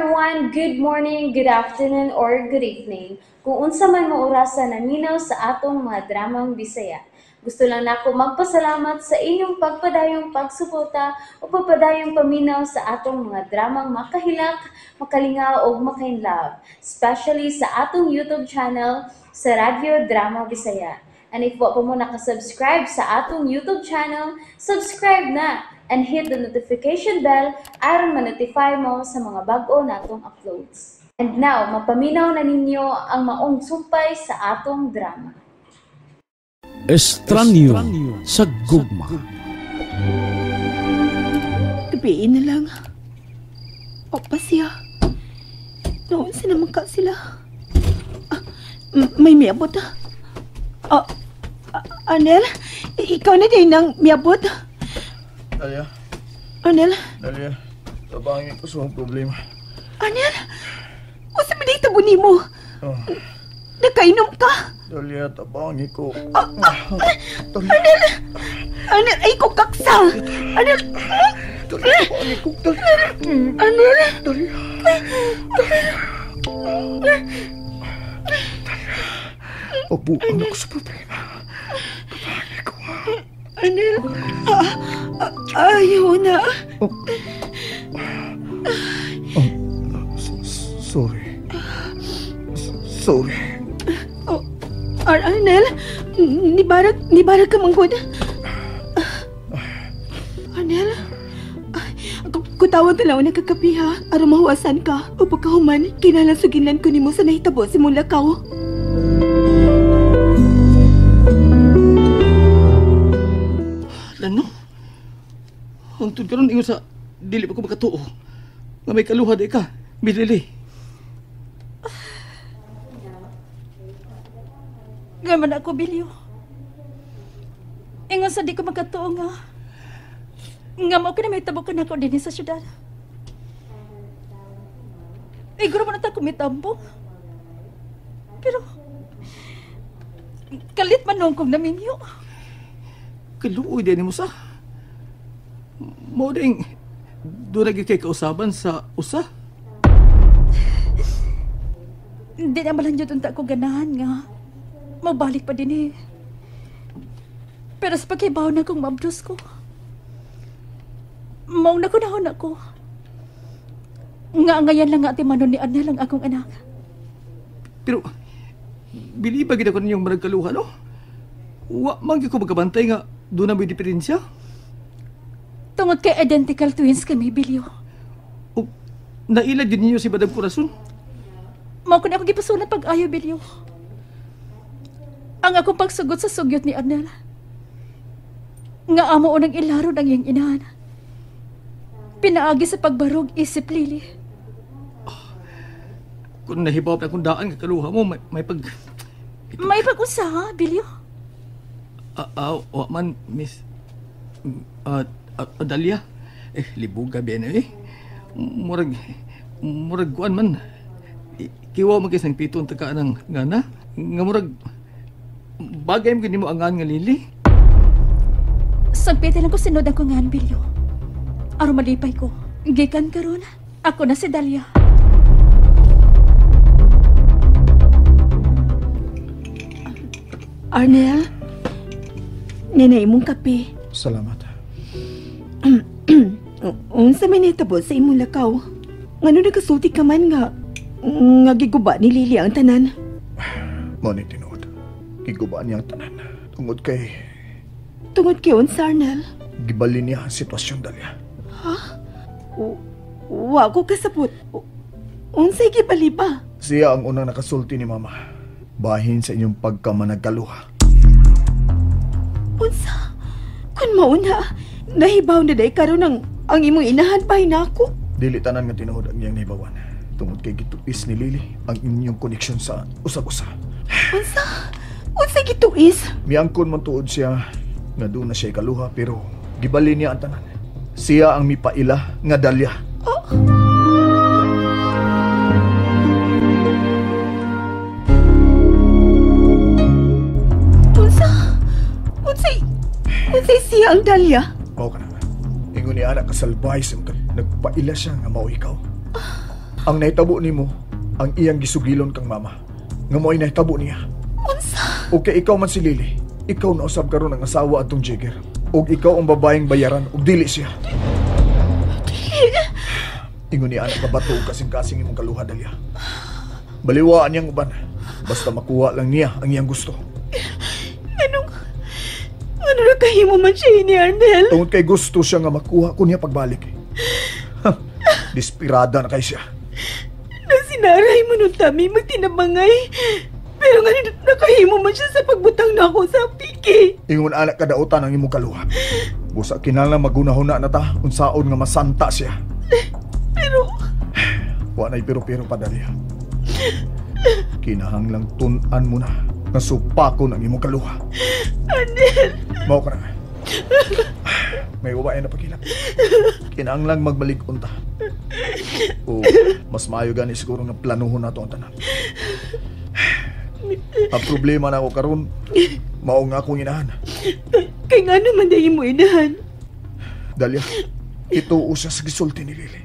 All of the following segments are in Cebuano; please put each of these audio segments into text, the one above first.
Everyone! Good morning, good afternoon, or good evening. Kung unsa man mo orasa naminaw sa atong mga dramang Bisaya. Gusto lang nako magpasalamat sa inyong pagpadayong pagsuporta o pagpadayong paminaw sa atong mga dramang makahilak, makalingaw o makainlove, especially sa atong YouTube channel sa Radyo Drama Bisaya. And if wa pa mo nakasubscribe sa atong YouTube channel, subscribe na and hit the notification bell aron ma-notify mo sa mga bag-o natong uploads. And now, mapaminaw na ninyo ang maong sumpay sa atong drama. Estranyo sa gugma. Gabiin na lang. O pa siya. Noon sinaman ka sila. Ah, may miabot ah. Ah, Arnel, ikaw na din ang miabot. Dalia. Arnel. Dalia, tabangin ko sa problema. Arnel, unsa man itabo nimo? Oh. Nakainom ka? Dalia, tabangin ko. Arnel! Arnel, ay ko kaksa! Arnel! Dalia, tabangin ko. Dalia! Arnel! Dalia! Dalia! Pabuang ako sa problema. Tabangin ko. Arnel! Ayaw na. Sorry. Sorry. Oh, Arnel, nibarag ka manggod. Arnel, kutawag ka lang nagkakapi ha, aron mahuwasan ka. O pagkahuman, kinahanglan suginlan ko nimo sa nahitabo sa imong lakaw. Lano? Hangtod karon ingon sa dili pa ko makatuo nga may kaluha di ka, Bilili. Ngayon man ako, Bilyo. Ingon sa di ko magkatuo nga. Nga mo ka na may tabo ka na ako din sa syudad. Iguro mo na ta kumitambong. Pero, kalit man noong kong naminyo. Kaluoy din mo sa. Mo ding, doon lagi kay kausaban sa usa. Hindi na malang yun unta ko ganahan nga. Mabalik pa din eh. Pero sa pagkibaw na kong maabdos ko, maong nakunahon ako. Nga ngayon lang nga ati manon ni Arnel ang akong anak. Pero, biliba gid ako ninyong managkaluha, no? Wa man gyud ko magkabantay nga doon na may diferensya. Tungod kay identical twins kami, Bilyo. O, naila din ninyo si Badang Corazon? Mao ko na ako gipasulan pag-ayo, Bilyo. Ang akong pagsugot sa sugyot ni Arnel. Nga amo unang ilaro ng iyang inahan. Pinaagi sa pagbarog isip Lily. Oh, kung nahibaw na akong daan kakaluha mo, may pag... Ito. May pag-usa, ha, Bilyo? Wa man, Miss... Dalia. Eh, libuga, bien eh. Murag kuan man. Kiwa man kisang pito ang tagaan ng ngana. Nga murag... Bagay mo gini mo angan nga Lily. Sagpitin lang ko sinod ang kungan, Bilyo. Aron malipay ko. Gikan karon, ako na si Dalia. Arnel, ninay mong kape. Salamat. Unsa may nahitabo sa imong lakaw? Ngano nagasulti ka man nga giguba ni Lily ang tanan? Mao ni tinuod. Gigubaan niya ang tanan. Tungod kay... Tungod kay unsa, Arnel? Gibali niya ang sitwasyon, Dalia. Ha? Wa ko kasabot. Unsay gibali ba? Siya ang unang nakasulti ni Mama. Bahin sa inyong pagkamanagkaluha. Unsa? Kun mauna, nahibaw na day karon ang imong inahan pa hinako. Dili tanan nga tinuod ang iyang nahibawan. Tungod kay gituis ni Lily ang inyong koneksyon sa usag-usa. Unsa? Unsa gituis? Miangkon man tuod siya nga doon na siya ikaluha pero gibali niya ang tanan. Siya ang mipaila nga Dalia. Oh. Unsa? Unsa siya ang Dalia? Mao ka na. Ingon ni anak kasalbay sa mga nagpaila siya nga mao ikaw. Ang nahitabo nimo, ang iyang gisugilon kang mama. Nga mo'y nahitabo niya. Unsa? Okay, ikaw man si Lily. Ikaw na usab karon ang asawa atong Jigger. Og ikaw ang babaeng bayaran ug dili siya. Ingon niya anak kabato og kasing-kasing imong kaluha, Dalia. Baliwaan niyang uban. Basta makuha lang niya ang iyang gusto. Ano nakahimo man siya ni Arnel? Tungod kay gusto siya nga makuha ko niya pagbalik. Ha, despirada na kay siya. Nasinaray mo nung tami magtinabangay. Pero nga nakahimo man siya sa pagbutang na ako sa piki. Ingon anak kadautan ang imong kaluha. Busa kinahanglan magunahuna na ta unsaon nga masanta siya. Pero wa na'y pero-pero pa, Dalia. Kinahanglang tun-an mo na nga supakon ang imong kaluha. Arnel! Mao ka na. May uwain na pagkilap. Kinahanglang magbalik unta. O mas maayo gani siguro nga planuhon nato ang tanan. Ang problema na ako karon, mao nga akong inahan. Kay nga naman dahil mo inahan. Dalia, ito usa sa gisulti ni Lily.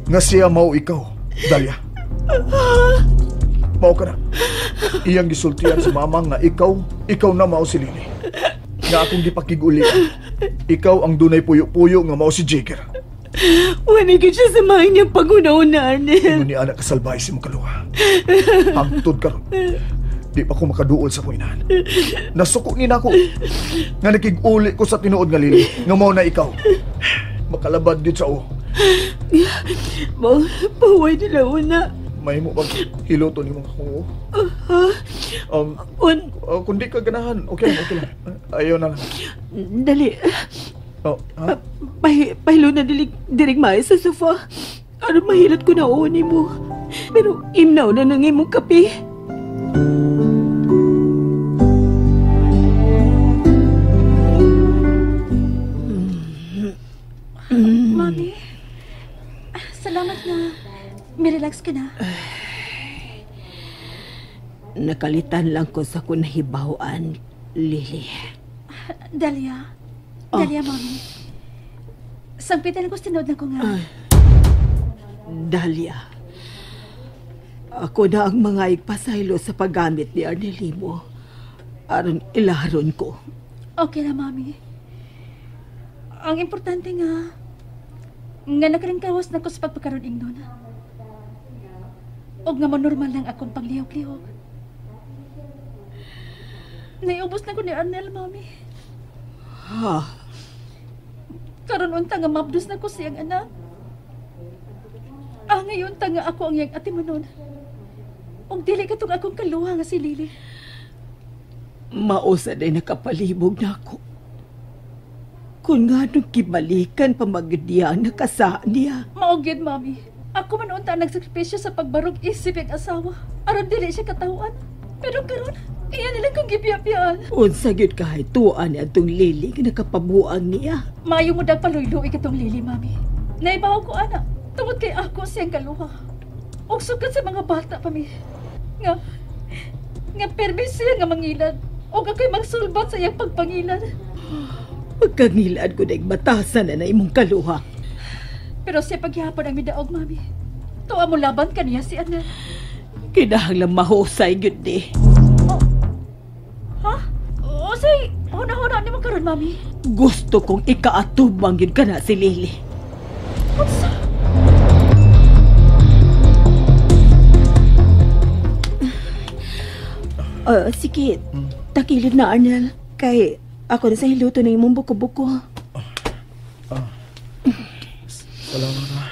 Nga siya mao ikaw, Dalia. Mao ka na. Iyang gisultian sa mama nga ikaw na mao si Lily. Nga akong gipakig-ulian. Ikaw ang dunay puyo-puyo nga mao si Jigger. Wala gyud siya sa mga inyong pag-una-una, Arnel. Ingon ni anak kasalbahe si makaluha. Hangtod karon, di pa ko makaduol sa akong inahan. Nasuko ni nako. Nga nakig-uli ko sa tinuod nga Lily, nga mao na ikaw. Makalabad gyud sa uo. Pahuway nila una. May mo bang hiloto ni mga kung kung di ka ganahan, okay lang, okay lang. Ayaw na lang. Dali. Oh, ha? Pahilo na dirig maayo sa sofa. Aron mahilot ko na uuni mo. Pero imnaw na nang imong kape. Mami, salamat na. May-relax ka na. Nakalitan lang ko sa kunahibawan, Lily. Dalia. Oh. Dalia, Mami. Sampitan ko sinod na ko nga. Dalia, ako na ang mga igpasaylo sa paggamit ni Arnelimo. Aron ilaron ko. Okay na, Mami. Ang importante nga nakalingkawas na ko sa pagpakaroon ingnon. Og nga manormal lang akong paglihok-lihok. Naiubos na ko ni Arnel, Mami. Ha? Karon unta nga mabdos na ko siyang anak. Ah, ngayon ta nga ako ang iyang atimanon. Og dili katong akong kaluha nga si Lily. Mausa day nakapalibog na ako. Kung nga nung kibalikan pamagdiya ang nakasaan niya. Mao gyud, Mami. Ako man unta nagsakripisyo sa pagbarog isip ang asawa. Aron dili siya katawhan. Pero karon, iya nilang kong gipiapiyaan. Unsa gyud kahit tuan ni atong Lily nga nakapabuang niya. Maayo mo dag paluyloy katong Lily, Mami. Naibaw ko ana, tungod kay ako siyang kaluha. Og sugad sa mga bata pa mi. Nga permis siya nga mangilad. Og ako'y magsulbat sa iyang pagpangilad. Pagkangilad ko na batasan na na imong kaluha. Pero siya paghihapon ang midaog, Mami. Tuwa mo laban kaniya si Ana. Kinahanglan mahusay gyud ni. Oh. Ha? O say, huna-huna ni mo karon, Mami. Gusto kong ikaatubang gyud kana si Lily. Unsa? Sige, takilid na, Arnel. Kay ako na sa hiluto ng imong buko-buko. Salamat na.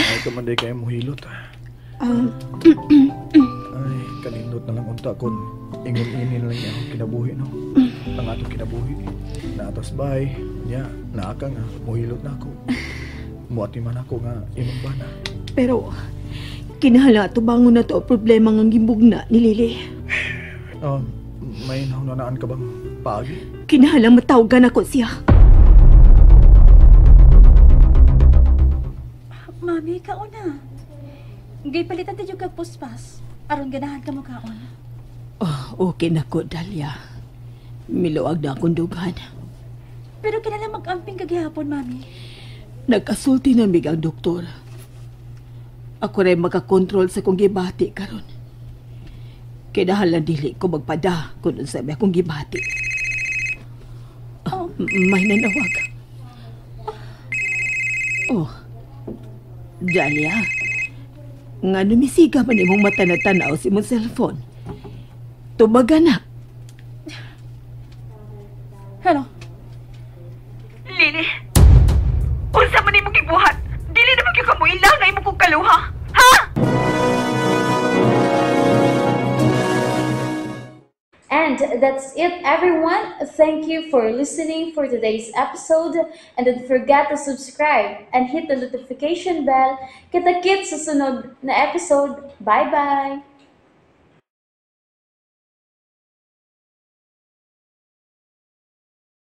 Ay, kamanday kayo mo hilot. Ay, kanindot na lang unta kung ingon-ini na lang niya akong kinabuhi, no? Ang atong kinabuhi. Naatos bay, niya, naaka nga, muhilot na ako. Muati man ako nga, imong bana. Pero, kinahanglan ato bangon na to ang problema nga gimbugna ni Lily. May nahunanaan ka bang paagi? Kinahanglan matawagan ako siya. Mami, kauna. Gaypalitan tayo kag puspas. Aron ganahan ka mo kaon. Oh, okay na ko, Dalia. Miluag na akong dughan. Pero kinahanglan mag-amping kagihapon, Mami. Nagkasulti na mig ang doktor. Ako rin makakontrol sa kong gibati karon. Kay dahalan dili ko magpada kung unsa may akong gibati. Ah, may nanawag. Oh. Dahlia. Nga numisiga man imong mata na tanaw sa imong cellphone. Tubaga na. Hello. Lily, unsa man imong gibuhat? Dili na magyud ka moila nga imong kong kaluha. Ha? And that's it, everyone. Thank you for listening for today's episode. And don't forget to subscribe and hit the notification bell. Kita-kits sa sunod na episode. Bye-bye!